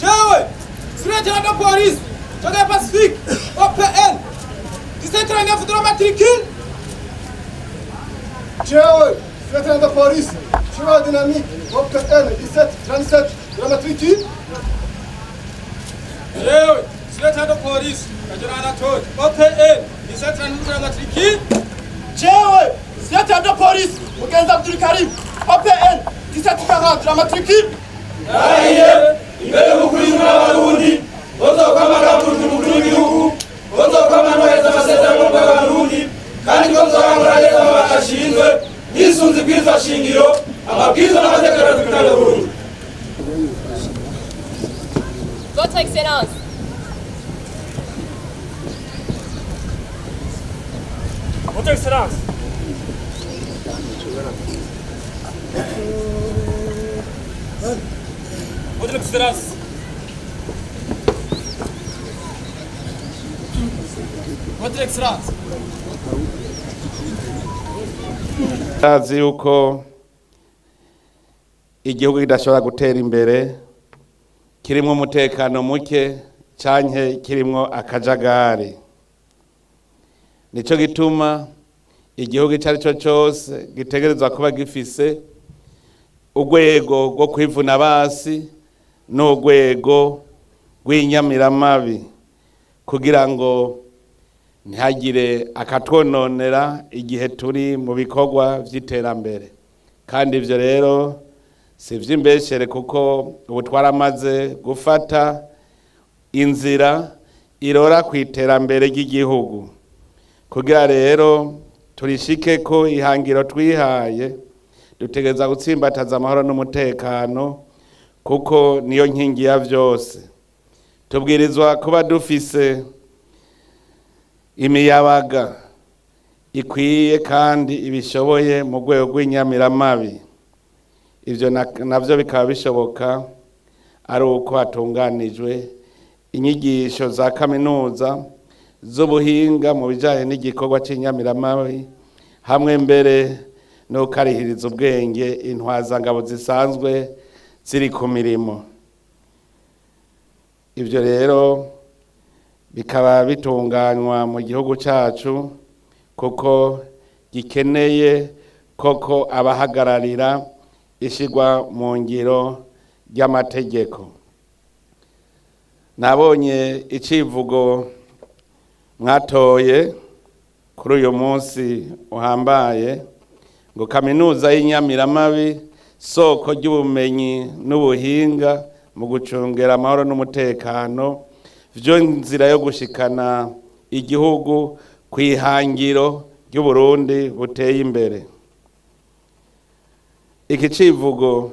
Jewe surete de police Jogger Pacifique OPN 1739 de la matricule. Jewe surete de police Chiro Dynamique OPN 1737 de la matricule. Jewe surete de police Kajana Anatole OPN 1739 de la matricule. Jewe surete de police Mugenza Abdul Karim OPN 1740 de la matricule. Narahiye imbere y'umukuru w'Abarundi bazokwamagana umukuru w'igihugu, bazokwamana amasezerano y'Abarundi, kandi ko nzorangura neza amabanga ashinzwe nisunze ibwirizwa shingiro, amabwiriza n'amategeko ya Repubulika y'Uburundi. Votre Excellence. Votre Excellence. Votre Excellence. Votre Excellence. Azi yuko igihugu kidashobora gutera imbere kirimwo umutekano muke canke kirimwo akajagari. Nico gituma igihugu ico ari cyo cose gitegerezwa kuba gifise urwego rwo kwivuna basi n'urwego rw'inyamiramabi kugira ngo ntihagire akatwononera igihe turi mu bikorwa vy'iterambere. Kandi ivyo rero si ivy'imbeshere kuko ubu twaramaze gufata inzira irora ku iterambere ry'igihugu. Kugira rero turishike ko ihangiro twihaye, dutegereza gutsimbataza amahoro n'umutekano kuko niyo nkingi ya vyose. Tubwirizwa kuba dufise imiyabaga ikwiye kandi ibishoboye mu rwego rw'inyamiramabi. Ivyo navyo bikaba bishoboka ari uko hatunganijwe inyigisho za kaminuza z'ubuhinga mu bijanye n'igikorwa c'inyamiramabi, hamwe mbere no karihiriza ubwenge intwazangabo zisanzwe ziri ku mirimo. Ivyo rero bikaba bitunganywa mu gihugu cacu kuko gikeneye koko abahagararira ishigwa mu ngiro ry'amategeko. Nabonye icivugo mwatoye kuri uyu munsi uhambaye ngo kaminuza y'inyamiramabi soko ry'ubumenyi n'ubuhinga mu gucungera amahoro n'umutekano, vyo nzira yo gushikana igihugu kw'ihangiro ry'Uburundi buteye imbere. Iki civugo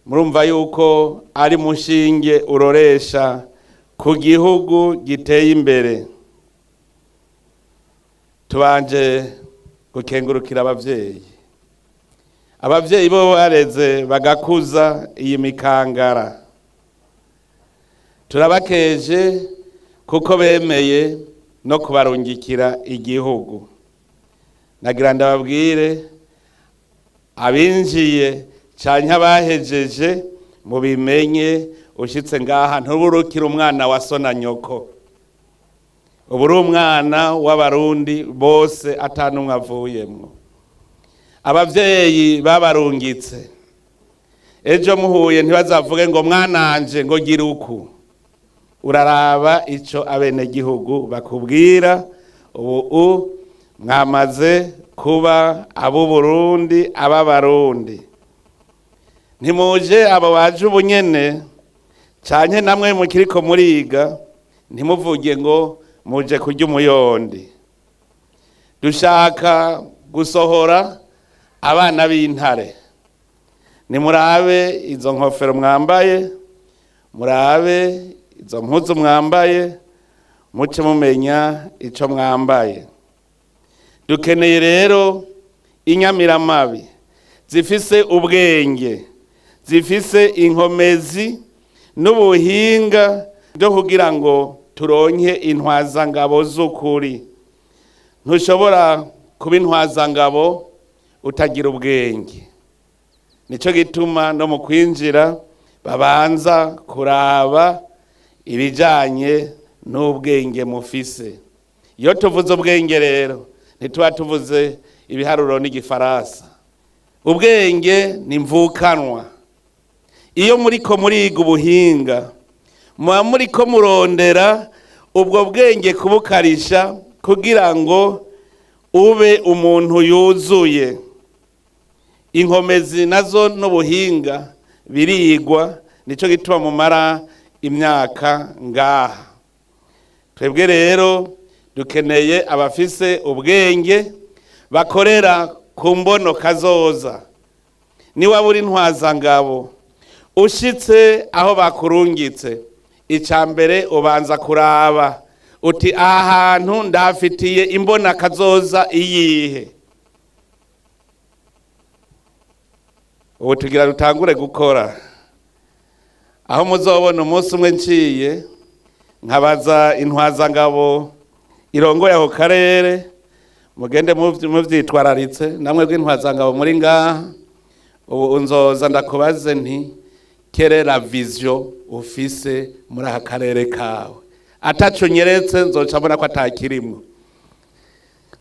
murumva yuko ari mushinge uroresha ku gihugu giteye imbere. Tubanje gukengurukira abavyeyi. Abavyeyi bo bareze bagakuza iyi mikangara. Turabakeje kuko bemeye no kubarungikira igihugu. Nagira ndababwire abinjiye canke abahejeje mubimenye, ushitse ngaha ntuburukire umwana wa so na nyoko. Ubu uri umwana w'Abarundi bose atanumwe avuyemwo. Abavyeyi babarungitse ejo muhuye ntibazavuge ngo mwananje ngo gira uku. Uraraba ico abenegihugu bakubwira. Ubu mwamaze kuba ab'Uburundi, ab'Abarundi. Ntimuje abo baje ubunyene canke namwe mukiriko muriga, ntimuvuge ngo muje kurya umuyondi. Dushaka gusohora abana b'intare. Nimurabe izo nkofero mwambaye, murabe izo mpuzu mwambaye, muce mumenya ico mwambaye. Dukeneye rero inyamiramabi zifise ubwenge, zifise inkomezi N'ubuhinga byo kugira ngo turonke intwazangabo z'ukuri. Ntushobora kuba intwazangabo utagira ubwenge. Nicyo gituma no mu kwinjira babanza kuraba ibijyanye n'ubwenge mufise. Iyo tuvuze ubwenge rero, ntituba tuvuze ibiharuro n'igifaransa. Ubwenge ni mvukanwa. Iyo muriko muriga ubuhinga, muba muriko murondera ubwo bwenge kubukarisha kugira ngo ube umuntu yuzuye. Inkomezi nazo n'ubuhinga birigwa, nicyo gituma mumara imyaka ngaha. Twebwe rero dukeneye abafise ubwenge bakorera ku mbono kazoza. Niba uri intwazangabo, ushitse aho bakurungitse, icya mbere ubanza kuraba uti: "Aha hantu ndahafitiye imbona kazoza iyihe?" Ubu tugira dutangure gukora. Aho muzobona umunsi umwe nciye nkabaza intwazangabo irongoye ako karere, mugende muvyitwararitse. Namwe bw'intwazangabo muri ngaha ubu, nzoza ndakubaze nti: "Quelle est la vision ufise muri aka karere kawe?" Ataco nyeretse, nzoca mbona ko atakirimwo,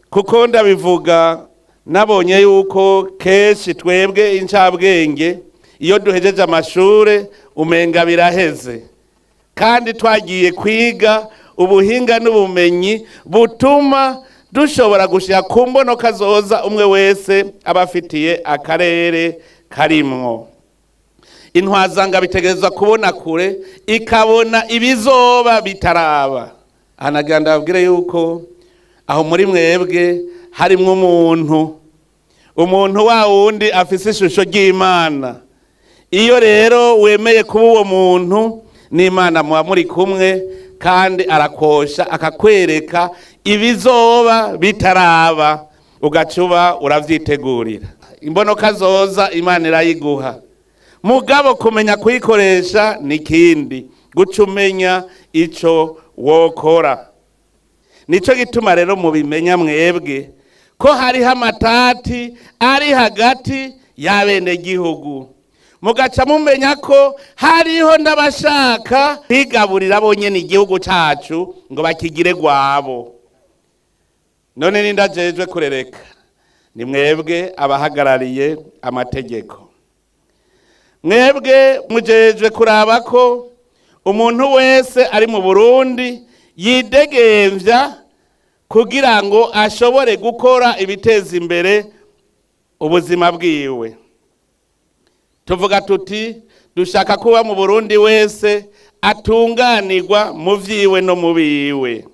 kuko ndabivuga nabonye yuko kenshi twebwe incabwenge iyo duhejeje amashure umenga biraheze, kandi twagiye kwiga ubuhinga n'ubumenyi butuma dushobora gushira ku mbono kazoza umwe wese aba afitiye akarere karimwo. Intwazanga bitegerezwa kubona kure, ikabona ibizoba bitaraba. Aha nagira ndababwire yuko aho muri mwebwe harimwo umuntu wa wundi afise ishusho ry'Imana. Iyo rero wemeye kuba uwo muntu, n'Imana muba muri kumwe, kandi arakosha akakwereka ibizoba bitaraba, ugaca uba uravyitegurira. Imbonoka zoza Imana irayiguha, mugabo kumenya kuyikoresha ni ikindi, guca umenya ico wokora. Nico gituma rero mubimenya mwebwe ko hariho amatati ari hagati y'abenegihugu, mugaca mumenya ko hariho n'abashaka kwigaburira bonyene igihugu cacu ngo bakigire gwabo. None ninde ajejwe kurereka? Ni mwebwe abahagarariye amategeko. Mwebwe mujejwe kuraba ko umuntu wese ari mu Burundi yidegemvya kugira ngo ashobore gukora ibiteza imbere ubuzima bwiwe. Tuvuga tuti dushaka kuba mu Burundi wese atunganirwa mu vyiwe no mu biwe.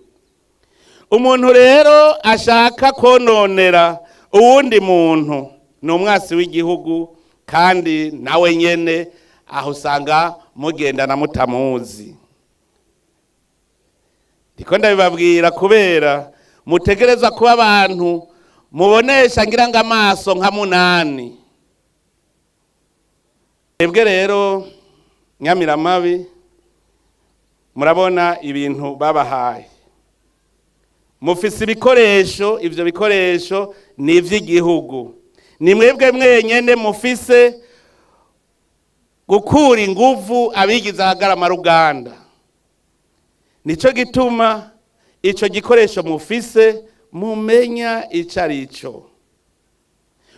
Umuntu rero ashaka kononera uwundi muntu ni umwasi w'igihugu, kandi nawe nyene aho usanga mugendana mutamuzi. Ndiko ndabibabwira kubera mutegereza kuba abantu mubonesha ngira ngo amaso nka munani. Mwebwe rero nyamiramabi, murabona ibintu babahaye. Mufise ibikoresho, ivyo bikoresho ni ivy'igihugu. Ni mwebwe mwenyene mufise gukura inguvu abigize ahagarama. Nico gituma ico gikoresho mufise mumenya ico ari cyo.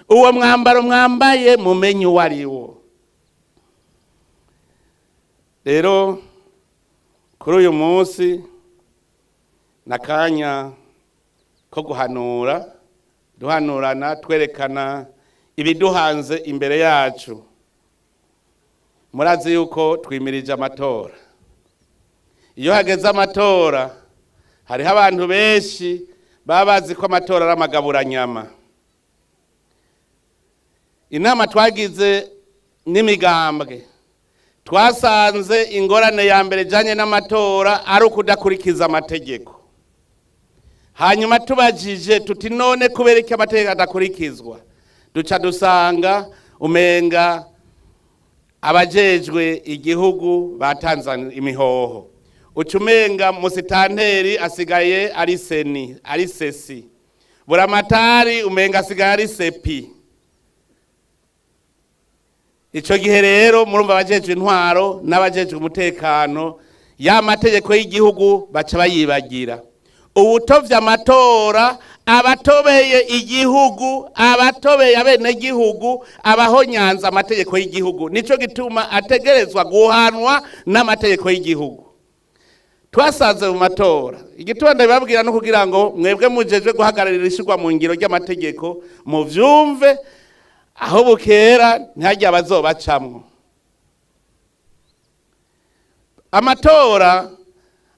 Uwo mwambaro mwambaye mumenye uwo ari wo. Rero kuri uyu munsi nakanya ko guhanura, duhanurana, twerekana ibiduhanze imbere yacu. Murazi yuko twimirije amatora. Iyo hageze amatora, hariho abantu benshi baba bazi ko amatora ari amagaburanyama. Inama twagize n'imigambwe, twasanze ingorane ya mbere ijanye n'amatora ari ukudakurikiza amategeko. Hanyuma tubajije tuti: "None kubera iki amategeko adakurikizwa?" Duca dusanga umenga Abajejwe igihugu batanze imihoho, ucumenga musitanteri asigaye ari seni, ari sesi, buramatari umenga asigaye ari sepi. Ico gihe rero murumva abajejwe intwaro n'abajejwe umutekano ya mategeko y'igihugu baca bayibagira. Uwutovye amatora abatobeye igihugu, abatobeye abenegihugu, abahonyanza amategeko y'igihugu. Nico gituma ategerezwa guhanwa n'amategeko y'igihugu. Twasanze mu matora, igituma ndabibabwira no kugira ngo mwebwe mujejwe guhagararira ishirwa mu ngiro ry'amategeko muvyumve, aho bukera ntihagire abazobacamwo. Amatora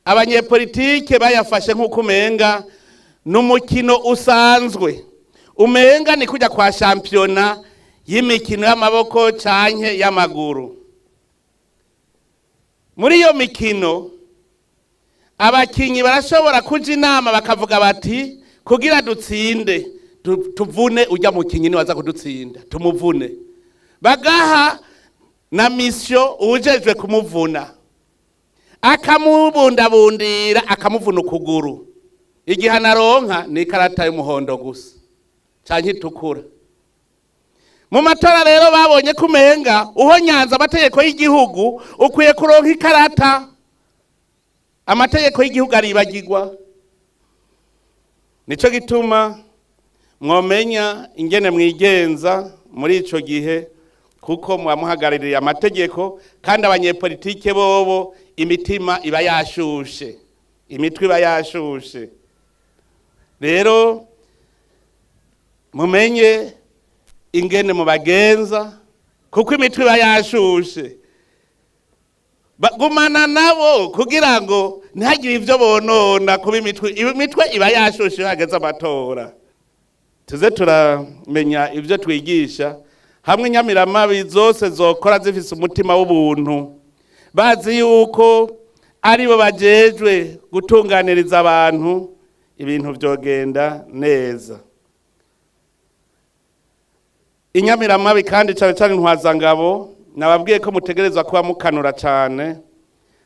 abanyepolitike bayafashe nk'uko umenga n'umukino usanzwe, umenga ni kujya kwa shampiyona y'imikino y'amaboko canke y'amaguru. Muri iyo mikino abakinyi barashobora kuja inama bakavuga bati kugira dutsinde tuvune ujya mukinyi niwaza kudutsinda tumuvune, bagaha na mission uwujejwe kumuvuna, akamubundabundira akamuvuna ukuguru. Igihano aronka ni ikarata y'umuhondo gusa canke itukura. Mu matora rero babonye ko umenga uhonyanza amategeko y'igihugu ukwiye kuronka ikarata. Amategeko y'igihugu aribagirwa. Nico gituma mwomenya ingene mwigenza muri ico gihe, kuko muba muhagarariye amategeko, kandi abanyepolitike bobo imitima iba yashushe, imitwe iba yashushe. Rero mumenye ingene mubagenza, kuko imitwe iba yashushe. Gumana nabo kugira ngo ntihagire ivyo bonona, kuba imitwe iba yashushe iyo hageze amatora. Tuze turamenya ivyo twigisha. Hamwe inyamiramabi zose zokora zifise umutima w'ubuntu, bazi yuko aribo bajejwe gutunganiriza abantu, ibintu vyogenda neza. Inyamiramabi kandi cane cane intwazangabo, nababwiye ko mutegerezwa kuba mukanura cane.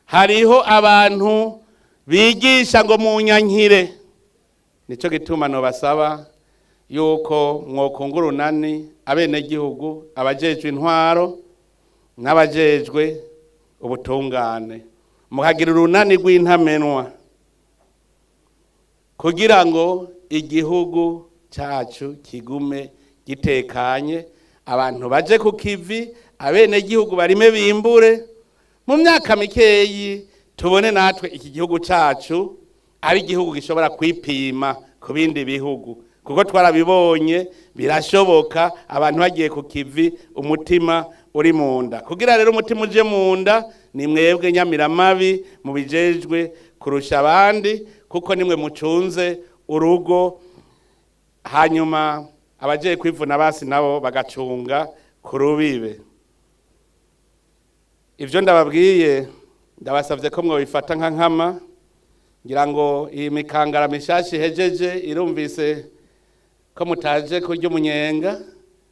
Hariho abantu bigisha ngo munyankire, nico gituma nobasaba yuko mwokungura urunani abenegihugu, abajejwe intwaro n'abajejwe ubutungane, mukagira urunani rw'intamenwa kugira ngo igihugu cacu kigume gitekanye, abantu baje ku kivi, abenegihugu barime bimbure. Mu myaka mikeyi tubone natwe iki gihugu cacu ari igihugu gishobora kwipima ku bindi bihugu, kuko twarabibonye birashoboka abantu bagiye ku kivi umutima uri mu nda. Kugira rero umutima uje mu nda ni mwebwe nyamiramabi mubijejwe kurusha abandi, kuko nimwe mucunze urugo, hanyuma abagiye kwivuna basi nabo bagacunga ku rubibe. Ivyo ndababwiye ndabasavye ko mwobifata nka nkama, ngira ngo iyi mikangara mishasha ihejeje irumvise ko mutaje kurya umunyenga,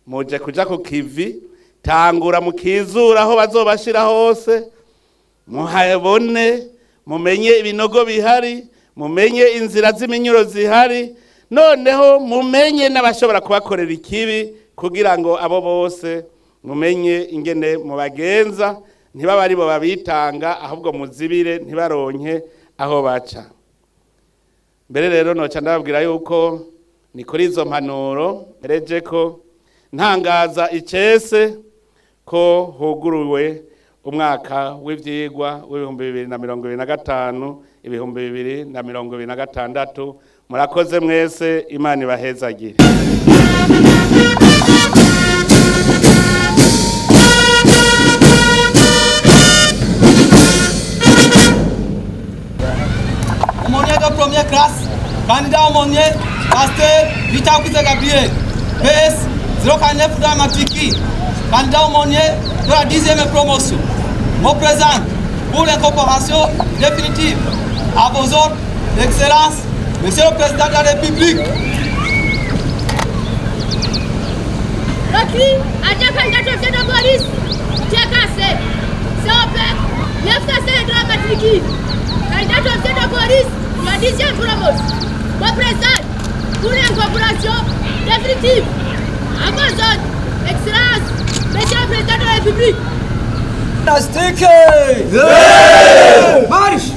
muje kuja ku kivi. Tangura mukizura aho bazobashira hose, muhabone, mumenye ibinogo bihari, mumenye inzira z'iminyuro zihari, noneho mumenye n'abashobora kubakorera ikibi, kugira ngo abo bose mumenye ingene mubagenza, ntibaba aribo babitanga, ahubwo muzibire ntibaronke aho baca. Mbere rero noca ndababwira yuko ni kuri izo mpanuro mpereje ko ntangaza icese ko huguruwe umwaka w'ivyigwa w'2025 2026. Murakoze mwese, Imana ibahezagire. Aumônier de première classe, candidat aumônier, pasteur Vita Gabriel, PS 049 de la matricule, candidat aumônier de la 10e promotion. Me présente pour l'incorporation définitive à vos ordres d'excellence, Monsieur le Président de la République. Recuit, agent candidat de police. TKC, COP, 905 de la matricule, candidat officier de police de la 10e promotion. Me présente pour une incorporation définitive. À vos ordres, Excellence, Monsieur le Président de la République. Gymnastique. Marche.